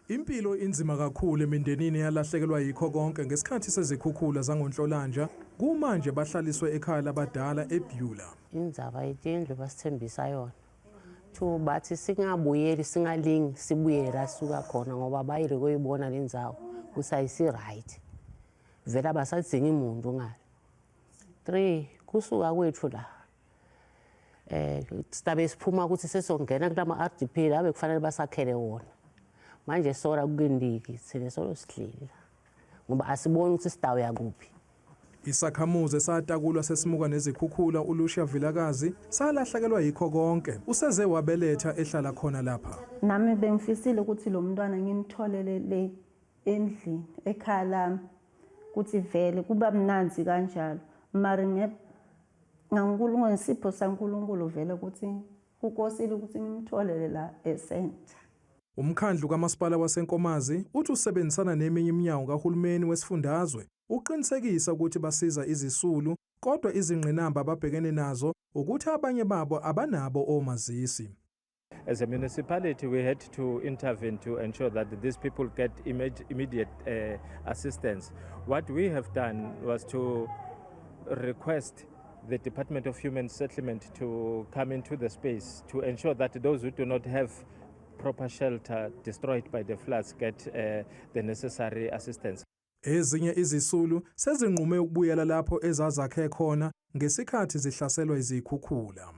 Impilo inzima kakhulu emindenini eyalahlekelwa yikho konke ngesikhathi sezikhukhula zangoNhlolanja. Kumanje bahlaliswe ekhaya labadala eBeulah. Indzaba yetindlu basithembisa yona. Two, bathi singabuyeli, singalingi sibuyele la sisuka khona ngoba bayile kuyibona le ndzawo ukuthi ayisi-right, vele abasadzingi muntu ngale. Three, kusuka kwethu la sitabe siphuma ukuthi sesongena kulama RDP la bekufanele basakhele wona. Manje sora kukendiki sine solo sihleli la ngoba asiboni ukuthi sitawuya kuphi. Isakhamuzi esatakulwa sesimuka nezikhukhula, uLucia Vilakazi, salahlekelwa yikho konke. Useze wabeletha ehlala khona lapha. Nami bengifisile ukuthi lo mntwana ngimtholele le endlini ekhaya lami, ukuthi vele kuba mnanzi kanjalo, mara ngaNkulunkulu, ngesipho saNkulunkulu vele ukuthi kukosile ukuthi ngimtholele la e-center. Umkhandlu kamasipala waseNkomazi uthi usebenzisana neminye iminyango kahulumeni wesifundazwe uqinisekisa ukuthi basiza izisulu, kodwa izingqinamba ababhekene nazo ukuthi abanye babo abanabo omazisi. As a municipality, we had to intervene to ensure that these people get immediate assistance. What we have done was to request the Department of Human Settlement to come into the space to ensure that those who do not have proper shelter destroyed by the floods get the necessary assistance. Ezinye izisulu sezinqume ukubuyela lapho ezazakhe khona ngesikhathi zihlaselwa izikhukhula.